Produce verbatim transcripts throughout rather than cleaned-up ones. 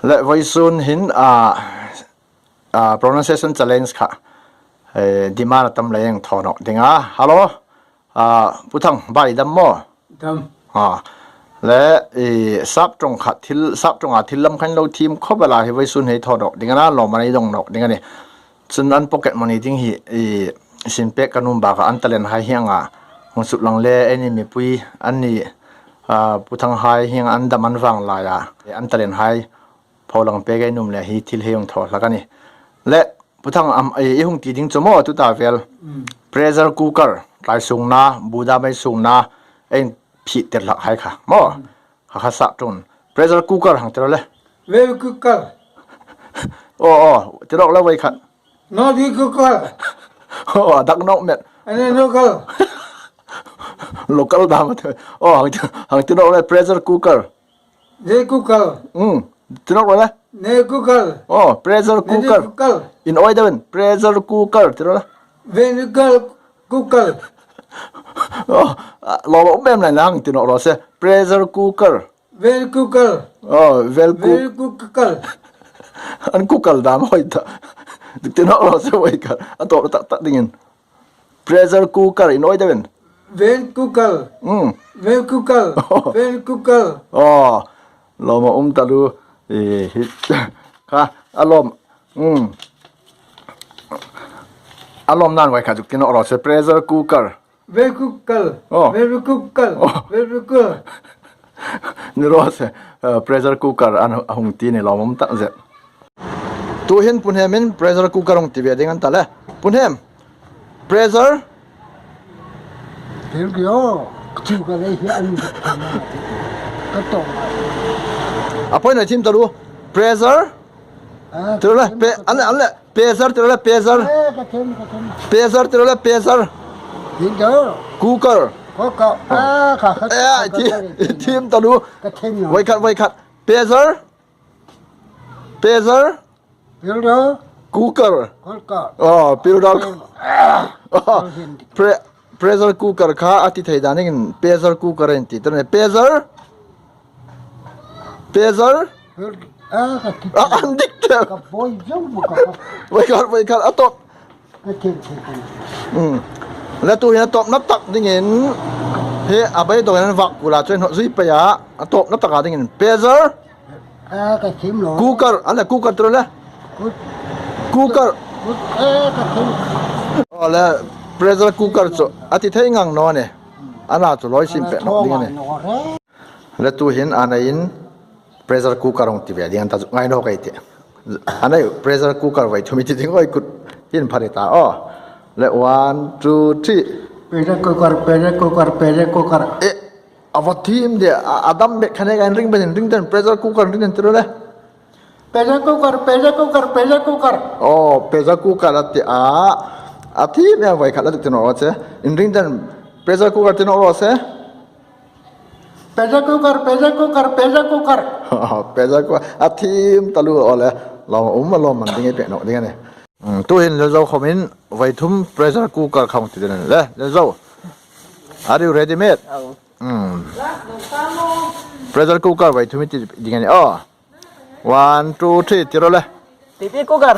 Le vawisun hin, a, a, pronunciation challenge kha, eh, demand a tam lei ei thaw nawk ding a. Hello. A, Pu Thang, bai dam maw? Dam. A. Le, i, sap ṭawng kha thil, sap ṭawnga thil lam khan lo thiem khawp el a, hi vawisun hei thaw nawk ding a na, lawm an ei dong nawk ding a nih. Chun an pocket money ding hi, i, sin pek ka nuom bak a, an talent hai hi anga hung suk lang le, eini mipui, anni, a, Pu Thang hai hi anga an dam an vang lai a, an talent hai pho lang pek ei nuom le hi thil hei hung thaw hlak a nih. Le, Pu Thang, am, i, i hung ti ding chu maw tuta vel. Mm. Pressure cooker, tlai sungna, bu dam ei sungna, ei phit tir hlak hai kha maw. Mm. Kha kha sap ṭawnga. Pressure cooker hang ti ro le. Very cooker. Oh, oh, ti ro le voi khat. Not the cooker. Oh, a dak nawk met. And then local. Local dam a ti. Oh, hang ti, hang ti ro le pressure cooker. The cooker. Mm, ti ro le. The cooker. Oh, pressure cooker. Cooker. In oi dam, pressure cooker ti ro le. Very good cooker. Oh, a, lawm a um em lai hang ti nawk ro se. Pressure cooker. Well cooker. Oh, well cook. Well cooker. An cooker dam hoi ta. Ti nawk ro se voi khat. A tawp tak tak dingin. Pressure cooker in oi dam. Well cooker. Mm. Well cooker. Oh. Well cooker. Oh, lawm a um taluo. Eh, hi. Kha, a lawm. Mm. A lawm nan voi khat ti nawk ro se pressure cooker. Very cooker. Oh. Very cooker. Oh. Very cooker. Ni ro se, uh, pressure cooker an hung ti ni lawm a um tak zet. Tu hin Pu Hnemin pressure cooker hung ti ve ding an ta le. Pu Hnem. Pressure. Thil kio. Chu ka lei hi an ka to. A point a thiem taluo. Pressure. Ah, ti ro le, thiem pe, ka an le, an le. Pressure ti ro le, pressure. Eh, ka thiem, ka thiem. Pressure ti ro le, pressure. Thiem ka. Cooker. Cooker. Ah, ka, ka, eh, ka, thiem, ka, ka, thiem taluo. Ka thiem nawh. Voi khat, voi khat. Pressure. Pressure. Builder. Cooker. Cooker. Oh, builder. Thiem. Oh, pre-, pressure cooker kha a ti thei dan in pressure cooker an ti. Ṭan le, pressure. Pressure. Ah, ka ti. Ah, an dik te. Ka boi zong ka ka. Voi khat, voi khat, a tawp. Ka thiem, thiem, thiem. Mm. Le tu hin a tawpna tak dingin, hi a beidongin an vak kul a, chuong zui pei a, a tawpna tak a dingin. Pressure. Ah, ka thiem nawh. Cooker, an le cooker ti ro le. Cook-, cooker. Cook-, eh, ka thiem. Oh, le pressure cooker chu a ti thei ngang naw nih. Ana chu lawi sim pek nawk ding a nih. Le tu hin a neiin pressure cooker hung ti ve ding an ta chu ngai nawk ei tih. A nei pressure cooker voi thum i ti ding oi kut hin phar i ta. Oh. Le one, two, three. Pressure cooker, pressure cooker, pressure cooker. Eh, a va thiem de, a, a dam bek kha ne ka inring ben, inring den, pressure cooker inring den ti ro le. Pressure cooker, pressure cooker, pressure cooker. Oh, pressure cooker a ti a. A thiem em voi khat la duk ti nawk ro se. Inring den pressure cooker ti nawk ro se. Pressure cooker, pressure cooker, pressure cooker. Pressure cooker. A thiem taluo le. Lawm a um a lawm man ding ei pek nawk ding a nih. Mm, tu hin Lelzo khomin voi thum pressure cooker kha hung ti ding a nih le. Lelzo. Are you ready, mate? Aw. Mm. Pressure cooker voi thum i ti ding a nih. Oh. One, two, three, ti ro le. Pipi cooker.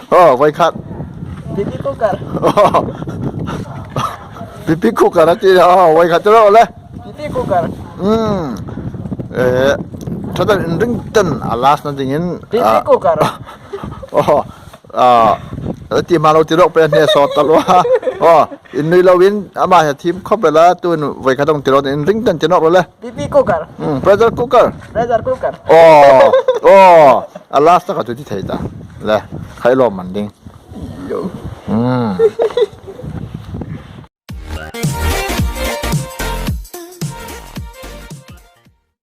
Oh, voi khat. Pipi cooker. Oh. Pipi cooker a ti, oh, voi khat ti ro le. Pipi cooker. Hmm. Eh, ṭha takin inring ten a last na dingin, pipi, ah, cooker. Oh. Ah, ti ma lo ti ro pe ne so ta lo. Oh, in nui lo in ama hi thiem khawp el a, tu voi khat hung ti ro, inring ten ti nawk ro le. Pipi cooker. Hmm, pressure cooker. Pressure cooker. Oh, oh. A last taka chu ti thei ta. Le, khai lo man ding. Yo. Hmm.